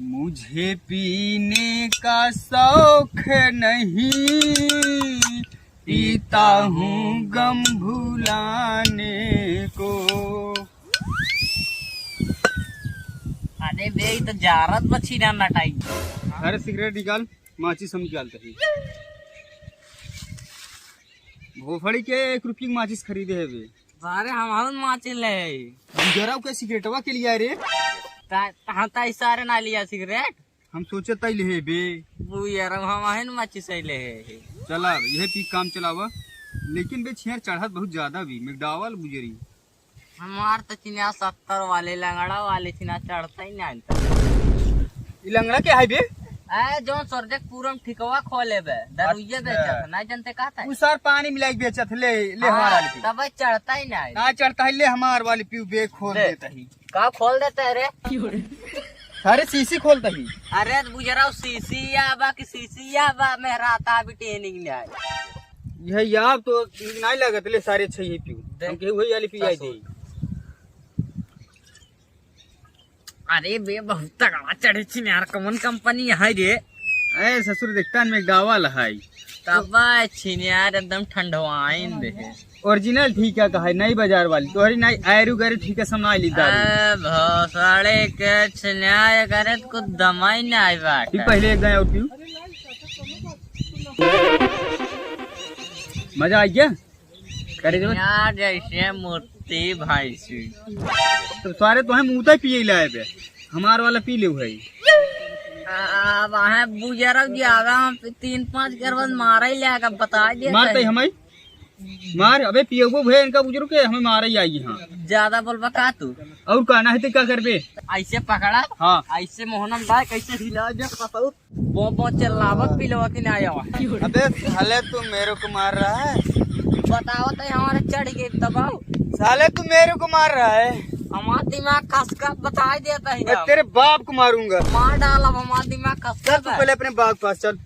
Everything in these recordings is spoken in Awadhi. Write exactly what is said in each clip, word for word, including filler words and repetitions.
मुझे पीने का शौक नहीं, पीता हूँ गम भुलाने को। अरे बे, ई तो जारत बा छिनार नटाई। अरे सिगरेट निकाल, माचिस हम निकालते हैं। भोसड़ी के एक रुपये की माचिस खरीदे है बे। अरे हम माचिस ले। जरा के सिगरेटवा के लिए रे। ता, हाँ, ता ई सारे ना लिया सिगरेट। हम सोचे तई लेहे बे। बुजरऊ, हम अहन माचिस ही लेहे। चला, यह पी काम चलावा। लेकिन बे छिनार चढ़त बहुत ज्यादा बी, McDowell बुजरी। हमार तो छिनार सत्तर वाले, लंगड़ा वाले छिनार चढ़ता ही नहीं। ई लंगड़ा के है बे? ए, जौन सरजकपुर में ठिकवा खोले बे, दरुइया अच्छा। बेचत, नहीं जानते कहता है? उ सार पानी मिलाई के बेचत, ले, ले हाँ, हमार वाली पी। तब चढ़ता ही नहीं। ना चढ़ता है, ले हमार वाली पी, बे खोल ले। देता ही। का खोल देता है रे? अरे शीशी खोलता ही। अरे बुजरऊ, शीशी या बा कि शीशी या बा, मेहरा ता भी ट्रेनिंग नहीं आए। यह यार तो नहीं लागत, ले सारे छह ही पीऊ। दे। हमके वही वाली पियाई ससुर। दे। अरे बे, बहुत तगड़ा चढ़े छिनार, कौन कंपनी है रे? अरे ससुर, देखता में गावा लहाई। तब छिनार एकदम ठंडवाइन दे। ओरिजिनल ठीक है, कहा नई बाजार वाली, तोहरी नई आयरू गैरू ठीक है, समाई ली दारू। ए, भोसड़े के छिनार करे तो कुछ दमाई नहीं बात। पहले एक गाय और पीऊ। मजा आ गया? करे जब छिनार जैसे मूर्ति भैंसी। तो सारे तो हम मुँह पिए लाए बे, हमार वाला पी ले भाई। अब है बुजरऊ जी, आगा हम तीन पाँच के बाद मारा ही लेगा, बता दे मार तई। हमें मार, अबे पियबो भे इनका बुजुर्ग के, हमें मारा ही आई। हाँ, ज्यादा बोलबा का तू? और कहना है तो क्या करबे? ऐसे पकड़ा, हाँ। ऐसे मोहनम बा, कैसे हिला दे, कसौ। बो बो चिल्लावत पिलवा कि ना आवा। अबे साले, तू मेरे को मार रहा है? बताओ तो हमारे चढ़ गए दबाव। साले, तू मेरे को मार रहा है? हमारा दिमाग खसका, बताई देता ही मैं हम। तेरे बाप को मारूंगा। मार डाला हमारा दिमाग खसका चल, तू बा। पहले अपने बाप के पास चल।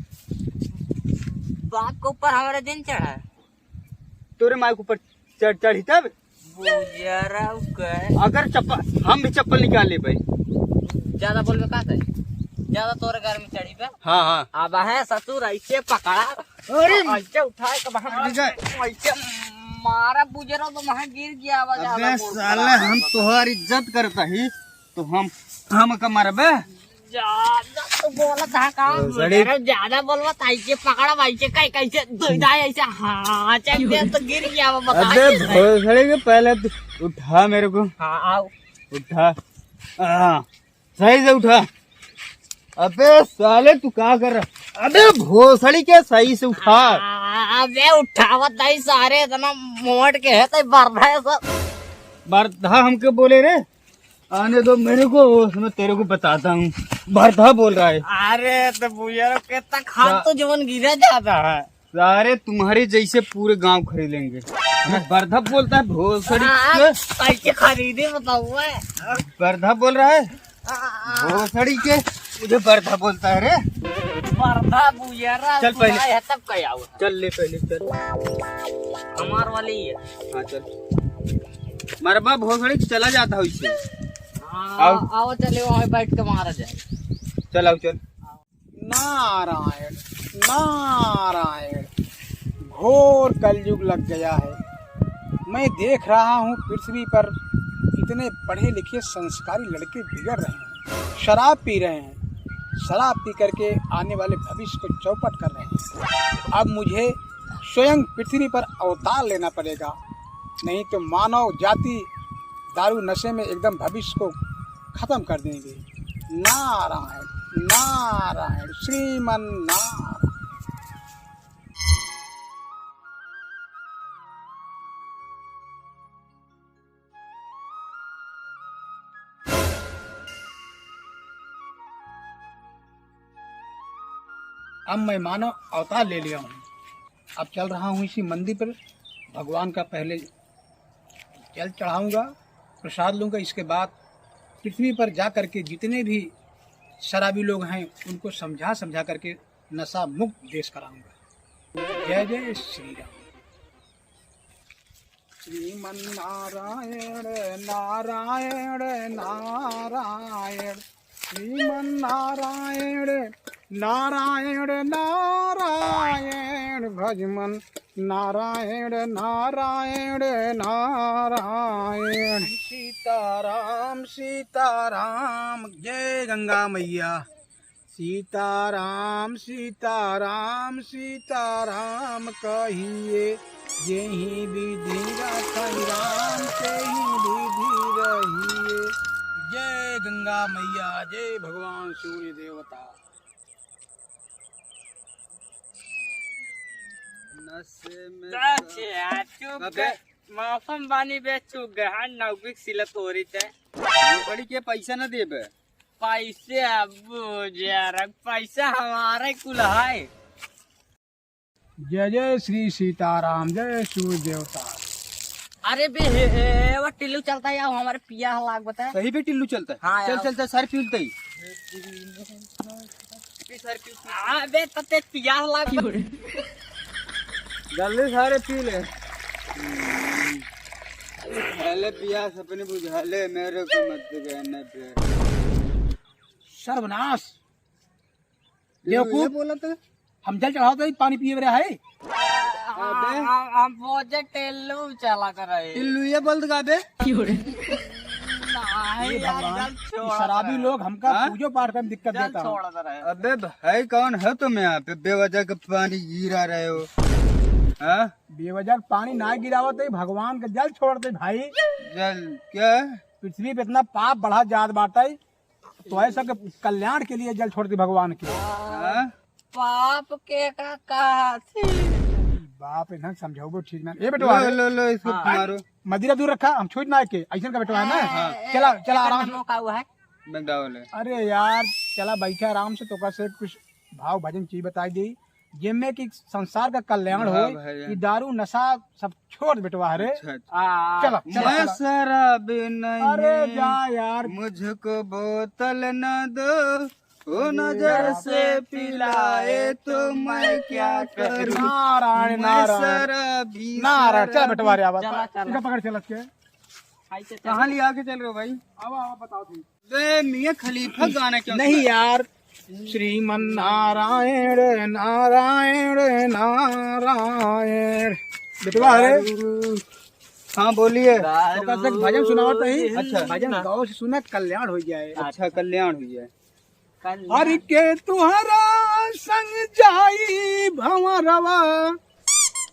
बाप के ऊपर हमारे दिन चढ़ा है। तोरे माई के ऊपर चढ़, चढ़ी तब? बुजरऊ के। अगर चप्पल, हम भी चप्पल निकाल ले भाई। ज्यादा बोलबे का तई? ज्यादा तोरे घर में चढ़ी बे? हाँ, हाँ। अब है ससुर, ऐसे पकड़ा। अरे! ऐसे उठाए के वहाँ, ठीक है। ऐसे मारा बुजरऊ तो वहाँ गिर गया, अब ज्यादा अबे बोल साले, हम तोहार इज्जत करता ही, तो हम, हम का मारबे? ज्यादा तो बोलत है का? ओ, सड़ी। अरे ज्यादा बोलबा त ऐसे पकड़ा भाई के, कई कैसे धोई दाई ऐसे, हाँ, चल दे तो गिर गया वो, बता अबे दे। भोसड़ी के पहले तू उठा मेरे को। हाँ, आओ। उठा। हाँ, सही से उठा। अबे साले तू का कर रहा? अबे भोसड़ी के सही से उठा। हाँ, अबे उठावत नहीं सारे, इतना मोट के है तो बर्धा है सब। बर्धा हमके बोले रे? आने दो मेरे को, उसमें तेरे को बताता हूँ। बर्धा बोल रहा है। अरे तो बुजरऊ के तक हाथ तो जवन गिरा जाता है। सारे तुम्हारे जैसे पूरे गांव खरीदेंगे। हमें बर्धा बोलता है, भोसड़ी हाँ, के। कैसे खरीदे बताओ है? बर्धा बोल रहा है। हाँ। भोसड़ी के, मुझे बर्धा बोलता है रे। बर्धा बुजरऊ चल पहले। सुनाए है तब कहीं आओ। चल ले पहले, चल। हमार वाली ही है। हाँ, चल। मरबा भोसड़ी चला जाता है इससे। हाँ, आओ। आओ, चले वहाँ बैठ के मारा जाए। चल, आओ, चल। नारायण, नारायण, घोर कलयुग लग गया है। मैं देख रहा हूँ पृथ्वी पर इतने पढ़े लिखे संस्कारी लड़के बिगड़ रहे हैं, शराब पी रहे हैं, शराब पी करके आने वाले भविष्य को चौपट कर रहे हैं। अब मुझे स्वयं पृथ्वी पर अवतार लेना पड़ेगा, नहीं तो मानव जाति दारू नशे में एकदम भविष्य को खत्म कर देंगे। नारायण, नारायण, श्रीमन नारायण। अब मैं मानव अवतार ले लिया हूँ। अब चल रहा हूँ इसी मंदिर पर, भगवान का पहले जल चढ़ाऊंगा, प्रसाद लूंगा, इसके बाद पृथ्वी पर जा करके जितने भी शराबी लोग हैं उनको समझा समझा करके नशा मुक्त देश कराऊंगा। जय जय श्री राम। श्रीमन नारायण, नारायण, नारायण। श्रीमन नारायण, नारायण, नारायण, भजमन नारायण, नारायण, नारायण। सीताराम, सीताराम, जय गंगा मैया। सीताराम, सीताराम, सीताराम कहिए, जेहि विधि रखइ राम, तेहि विधि रहिए। जय गंगा मैया, जय भगवान सूर्य देवता। नशे में अच्छा, चुप अबे। कर। मौसम बानी बे चुप गए, हर नौकरी सिलत हो रही थे। नौकरी के पैसा न देबे। पैसे अब यार, पैसा हमारे कुल है। जय जय श्री सीताराम, जय सूर्य देवता। अरे बे, हे, हे, वो टिल्लू चलता है यार, हमारे पिया लाग बता। सही बे टिल्लू चलता है? हाँ चल, यार। चल, चल, सर पीलते ही। पी सर पी, पी। अबे तते पिया लाग बता। जल्दी सारे पी ले। पहले पियास अपनी बुझा ले, मेरे को मत कहने पे। सर्वनाश। ये बेवकूफ। बोला था। हम जल चढ़ावत ही पानी पिए रहे है। अबे। हम, हम बोझे टेल्लू चला कर रहे। टिल्लू ये बोल दगा बे। नहीं ये यार, भगवान, जल छोड़ शराबी दे। लोग हमका हाँ? पूजो पाठ में दिक्कत जल देता है। छोड़ दे रहे। अबे भाई कौन है तुम यहाँ पे बेवजह का पानी गिरा रहे हो? हाँ? बेवजह पानी ना गिरावत है, भगवान का जल छोड़ते भाई। जल क्या? पृथ्वी पे इतना पाप बढ़ा जात बाटे, तो ऐसा के कल्याण के लिए जल छोड़ती भगवान के। हाँ? पाप के का कहा थी? बाप इन्हें समझाओ ठीक ना। ए बेटवा, लो, लो, लो, इसको हाँ। मारो। मदिरा दूर रखा, हम छूट ना के, ऐसा का बेटवा है ना। हाँ। चला, चला आराम से। मौका हुआ है। बंदा वाले। अरे यार, चला बैठा आराम से, तो कैसे कुछ भाव भजन चीज बताई दी, जेमे कि संसार का कल्याण हाँ हो, भाई। कि दारू नशा सब छोड़ बेटवा रे। अच्छा, अच्छा। आ, चला, चला, मैं चला। शराबी नहीं, अरे जा यार। मुझको बोतल न दो, वो अरे नजर बाप। से पिलाए तो मैं क्या करूं? नारायण, मैं नारायण। शराबी, नारायण, चल शराबी। बेटवा रे, आवा। चला, चला। इधर पकड़, चल के। आई से चला। कहाँ लिया के चल रहे हो भाई? आवा, आवा, बताओ तुम। बे मियाँ खलीफा गाना क्यों नहीं सुना? यार, श्रीमन नारायण, नारायण, नारायण। बेटवा, अरे। हाँ, बोलिए। तो कल से भजन सुनावत ही। अच्छा। भजन गाओ से सुना, कल्याण हो जाए। अच्छा, कल्याण हो जाए। हरि के तुहरा संग जाई भंवरवा,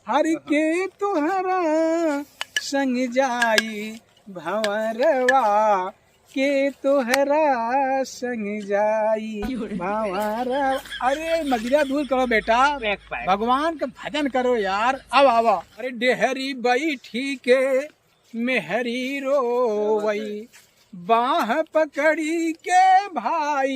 हरि के तुहरा संग जाई भंवरवा, के तोहरा संग जाई भंवरवा। अरे मदिरा दूर करो बेटा, एक पैक। भगवान का भजन करो यार। अब आवा। अरे डेहरी बैठी के मेहरी रोवई, बाह पकड़ी के भाई,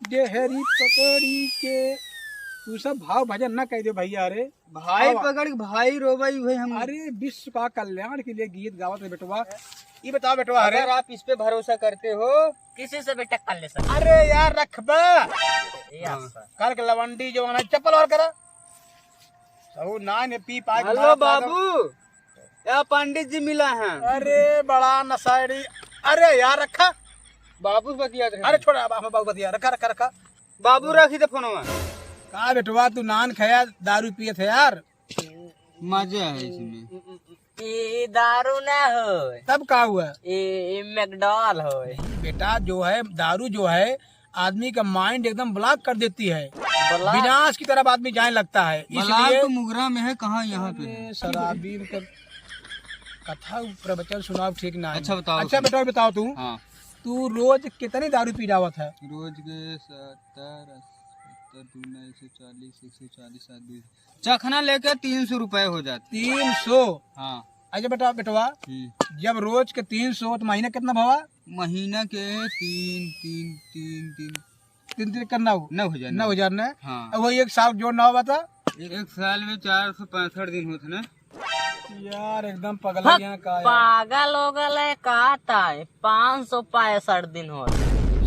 डेहरी पकड़ी के। तू सब भाव भजन ना कह दे भैया। अरे भाई आवा। पकड़ के भाई रोवई हुए हम। अरे विश्व का कल्याण के लिए गीत गावत है बेटवा। ये बताओ बेटवा, अरे अगर आप इस पे भरोसा करते हो, किसी से भी टक्कर ले सकते। अरे यार रखबा। ये हाँ। सर। कर के लवंडी जो है चप्पल और करा। सहू ना ने पी पाए हेलो मारा बाबू, या पंडित जी मिला है। अरे बड़ा नशाड़ी। अरे यार रखा। बाबू बतिया रहे। अरे छोड़ा, अब हम बाबू बतिया रखा, रखा, रखा। बाबू रखी तो फोनवा। का बेटवा तू नान खाया दारू पियत है यार। मजा है इसमें। ई दारू ना होय। तब का हुआ? ई, ई मैकडॉल होय। बेटा जो है दारू जो है आदमी का माइंड एकदम ब्लॉक कर देती है। ब्लॉक? विनाश की तरफ आदमी जाने लगता है। ब्लॉक इसलिए तो मुगरा में है, कहाँ यहाँ पे है? अरे, शराबी मतलब कथा प्रवचन सुनाव ठीक ना है। अच्छा, बताओ अच्छा तुम। बेटा, बताओ तू। हाँ। तू रोज कितनी दारू पी जावत है? रोज के सत्तर, सत्तर दूना एक सौ चालीस, एक सौ चालीस, सात बीस, चखना लेके तीन सौ रुपए हो जाते। तीन सौ? हाँ। अच्छा बेटा, बेटवा, हम्म। जब रोज के तीन सौ तो महीना कितना भवा? महीना के तीन, तीन, तीन, तीन। तीन, तीन करना हो? नौ हजार, नौ हजार ने? हाँ। अब वही एक साल जोड़ना हो बता? एक, एक साल में चार सौ पैंसठ दिन होते ना। यार एकदम पगला हक, यहाँ का यार। पागल हो गल है, का ताय? पाँच सौ पैंसठ दिन हो।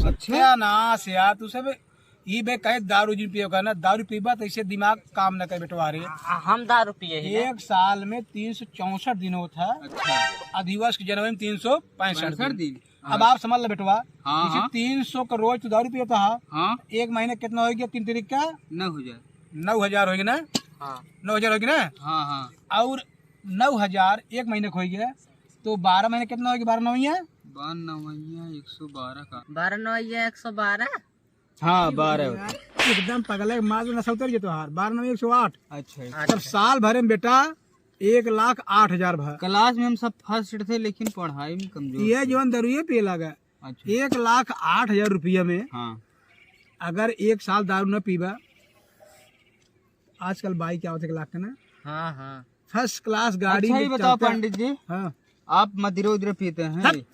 सत्यानाश यार, तू सब ई बे कहे दारू जिन पियो का ना, दारू पीबा तो इसे दिमाग काम न करे बेटवा रे। आ, हम दारू पिए ही ना। एक साल में तीन सौ चौसठ दिन होता है। अच्छा। अधिवर्ष के जनवरी में तीन सौ पैंसठ पैंसठ दिन। दिन। अब हाँ। आप समझ लो बेटवा, हाँ, जैसे हाँ। तीन सौ का रोज तू दारू पियत हा, हाँ। एक महीने कितना होइ गया? तीन तिरिक का? नौ हजार। नौ हजार होइ गया ना? हाँ। नौ हजार होइ गया ना? हाँ, हाँ। और नौ हजार एक महीने का होइ गया, तो बारह महीने कितना होइ गया? बारह नौ या? बारह नौ या एक सौ बारह का। बारह नौ या एक सौ बारह? हाँ, बारह होता है। एकदम पगला है, मार नशा उतर गया तोहार। बारह नौ एक सौ आठ। अच्छा, अच्छा। तब साल भरे में बेटा एक लाख आठ हजार भा। क्लास में हम सब फर्स्ट थे, लेकिन पढ़ाई में कमजोर ये थे। जौन दारुए पिए लागा, अच्छा। एक लाख आठ हजार रुपया में हाँ। अगर एक साल दारू न पीबा, आजकल बाइक आवत एक लाख के ना, हाँ, हाँ। फर्स्ट क्लास गाड़ी अच्छा, में ये बताओ चलता। पंडित जी, हाँ। आप मदिरा उदिरा पीते हैं? हट।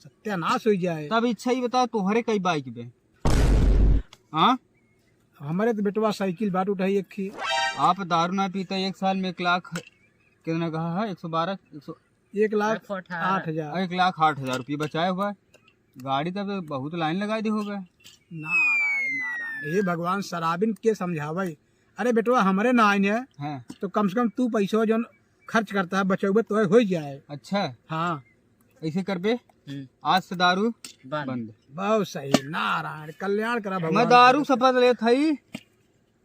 सत्यानाश हो जाए। तब इच्छा ही बताओ, तोहरे कई बाइक पे? हाँ? हमारे तो बेटवा साइकिल बाट उठाई एक ही। आप दारू ना पीते, एक साल में एक लाख कितना कहा है? एक सौ बारह, एक सौ एक लाख आठ हजार। एक लाख आठ हजार रुपये बचाए हुआ है। गाड़ी तब बहुत लाइन लगाई दी होगा। नारायण, नारायण, हे भगवान, शराबिन के समझावे। अरे बेटवा, हमरे ना आइन है, हाँ। तो कम से कम तू पैसो जौन खर्च करता है, बचौबे तो हो जाए। अच्छा। हाँ। ऐसे करबे, हम्म। आज से दारू बंद। बंद। बहुत सही, नारायण, कल्याण करा भगवान। मैं दारू शपथ लेत हई,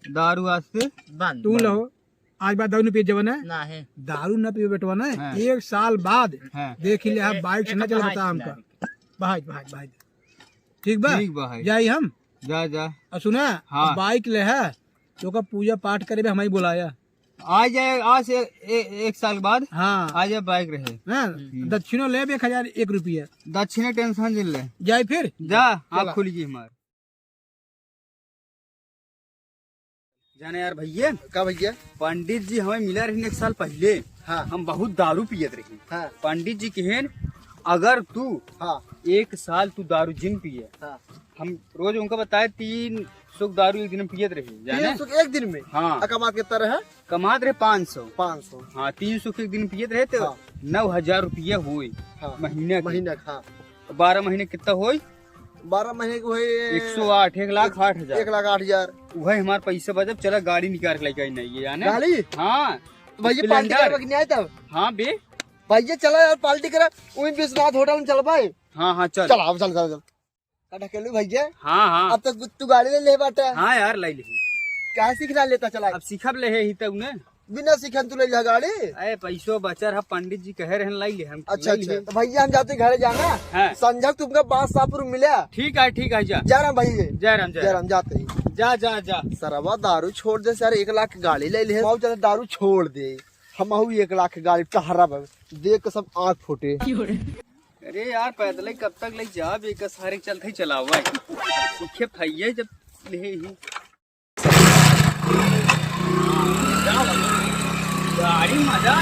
दारू आज से बंद। तू बंद। लो, आज बाद दारू न पिए जवन है? ना है। दारू न पिए बेटवा ना, हाँ। एक साल बाद हाँ। देख ले, आप ए-, बाइक से एक ना चला बाइक बता हमका। चला। भाई, भाई, भाई। ठीक बा? ठीक बा, भाई। जाई हम? जा, जा। और सुना, हाँ। बाइक ले है, तो ओकर पूजा पाठ करे बे, हमारी बुलाया। आ जाए, आज से ए-, एक साल बाद हाँ। आ जाए, बाइक रहे। हाँ, हम्म। दक्षिणो लेब एक हजार एक रुपया। दक्षिणे टेंशन जिन ले। जाए फिर? जा, आँख चला। खुल गई हमार। जाने यार भैया। का भैया? पंडित जी हमें मिला रही एक साल पहले। हाँ। हम बहुत दारू पियत रही। हाँ। पंडित जी कहेन, अगर तू हाँ। एक साल तू दारू जिन पिए, हाँ। हम रोज उनका बताए तीन सौ दारू एक दिन में पियत रही, जाने? तीन सौ एक दिन में? हाँ। आ कमात कितना रहे? कमात रहे पाँच सौ। पाँच सौ। हाँ, तीन सौ के एक दिन पियत रहे तो हाँ। नौ हजार रुपया होई हाँ। महीने के। महीने का, हाँ। बारह महीने कितना होई? बारह महीने के होई एक सौ आठ, एक लाख आठ हजार। एक लाख आठ हजार। वही हमार पैसा बचब, चला गाड़ी निकाल के लेके आई नहीं है, जाने? गाड़ी? हाँ। तो भैया पार्टी Splendor। करवा के नहीं आए तब? हाँ बे। भैया चला यार पार्टी करा, वहीं विश्वनाथ होटल में चल भाई। हाँ, हाँ, चल। चल, आओ, चल, चल, चल। का ढकेलू भैया? हाँ, हाँ। अब तो तू गाड़ी ले ले बाटे। हाँ यार, ले ले। काहे सीख ना लेता चला? अब सीखब ले है ही तब ने। बिना सीखन तू ले जा गाड़ी? अरे पैसो बचर है, पंडित जी कहे रहन लाई ले हम। अच्छा, ले अच्छा। ले। तो भैया हम जाते घरे जाना। हाँ। संझा तुमका बादशाहपुर मिले। ठीक है, ठीक है, जा। जा रहा भैया। जय राम, जय जय राम। राम, जाते ही। जा, जा, जा। सरवा दारू छोड़ दे सर, एक लाख गाड़ी ले ले। बहुत ज्यादा दारू छोड़ दे। हम एक लाख गाड़ी टहरा बा। देख के सब आँख फूटे। अरे यार, पैदल ही कब तक ले जाब, एक सारे के चलते ही चलावा है। सीखे भैया जब ले ही। गाड़ी मजा।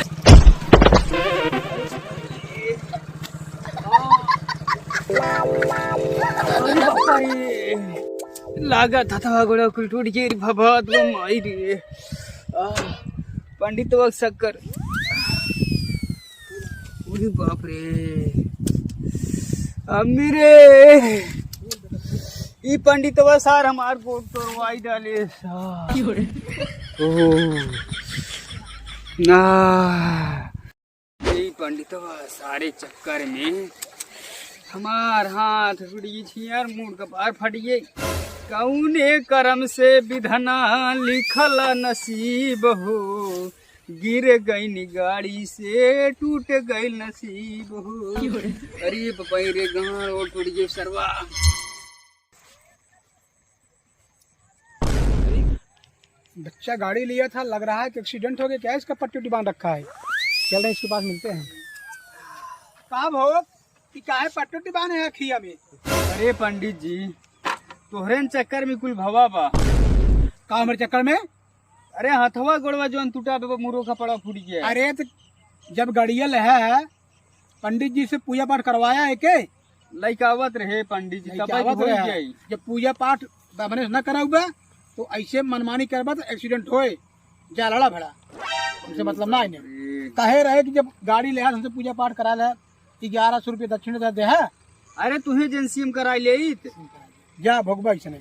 अरे बापा रे, लागत हथवा गोड़ा कुल टूट गए रे बाबा, तो माई रे। आ, पंडित तो शक्कर। अरे बाप रे, अम्मी रे, ई पंडितवा सार हमार गोड़ तोड़वाई डाले सार। क्यों रे? ओह, ना। ई पंडितवा सारे चक्कर में हमार हाथ टूट गई छी यार, मूड़ कपार फट गई। कौने करम से विधना लिखल नसीब हो, गिर गईन गाड़ी से, टूट गइल नसीब हो। अरे पपाई रे, गांड और टूट गए सरवा। अरे, बच्चा गाड़ी लिया था, लग रहा है कि एक्सीडेंट हो गया। क्या इसका पट्टी उट्टी बांध रखा है? चल रहे, इसके पास मिलते हैं। का भो, कि काहे पट्टी उट्टी बांधे है खिया में? अरे पंडित जी, तोहरे न चक्कर में कुल भवा बा। का हमरे चक्कर में? अरे हथवा गोड़वा जौन टूटा बे, मुरो का पड़ा फूट गया। अरे तो जब गड़िया लहे है, पंडित जी से पूजा पाठ करवाया है के? लइका आवत रहे पंडित जी, लइका तब आवत हो रहे। जाई। जब पूजा पाठ बमने से न कराऊ बा, तो ऐसे मनमानी करबा तो एक्सीडेंट होए, जा लड़ा भड़ा, हमसे मतलब ना आइने। अरे। कहे रहे कि जब गाड़ी ले आए, हमसे पूजा पाठ करा ले, ग्यारह सौ रुपये दक्षिण दे दे है। अरे तुहे एजेंसी में कराई ले इत। जा भोगबा ऐसे नहीं।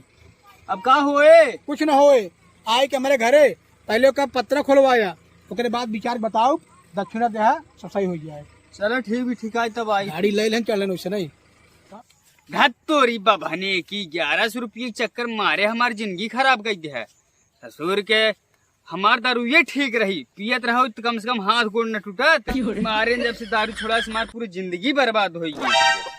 अब का होए? कुछ ना होए, आए के हमरे घरे पहले ओकर पत्रा खोलवाया, ओकरे बाद विचार बताओ, दक्षिणा दे है, सब सही हो जाए। चलो ठीक भी ठीक आई तब आई। गाड़ी ले लें, चलें वैसे नहीं। धत तोरी बभने की, ग्यारह सौ रुपये के चक्कर मारे हमार जिंदगी खराब कइ दे है। ससुर के हमार दारू ये ठीक रही, पियत रहो तो कम से कम हाथ गोड़ न टूटत। मारे जब से दारू छोड़ा से हमार पूरी जिंदगी बर्बाद होइ गई।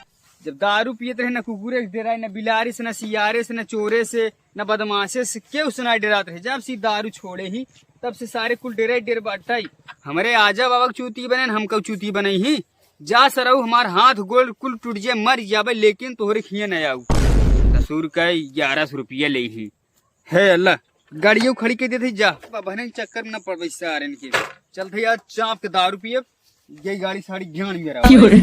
जब दारू पियत रहे, न कुकुरे से डेराए, न बिलारी से, न सियारे से, न चोरे से, न बदमाशे से, केहू से ना डेरात रहे। जब से दारू छोड़े ही, तब से सारे कुल डेरे डेर बाटइ। हमरे आजा बाबा के चूती बने, हमका चूती बनइ ही। जा सरऊ, हमार हाथ गोड़ कुल टूट जाए, मर जाबे, लेकिन तोहरे खिए न आऊ। ससुर का ग्यारह सौ रुपया ले ही। हे अल्लाह, गाड़ियों खड़ी कर देते जा। बहने के चक्कर में न पड़बे सारे इनके। चलते यार, चाप के दारू पिए, ये गाड़ी साड़ी ज्ञान में रहा।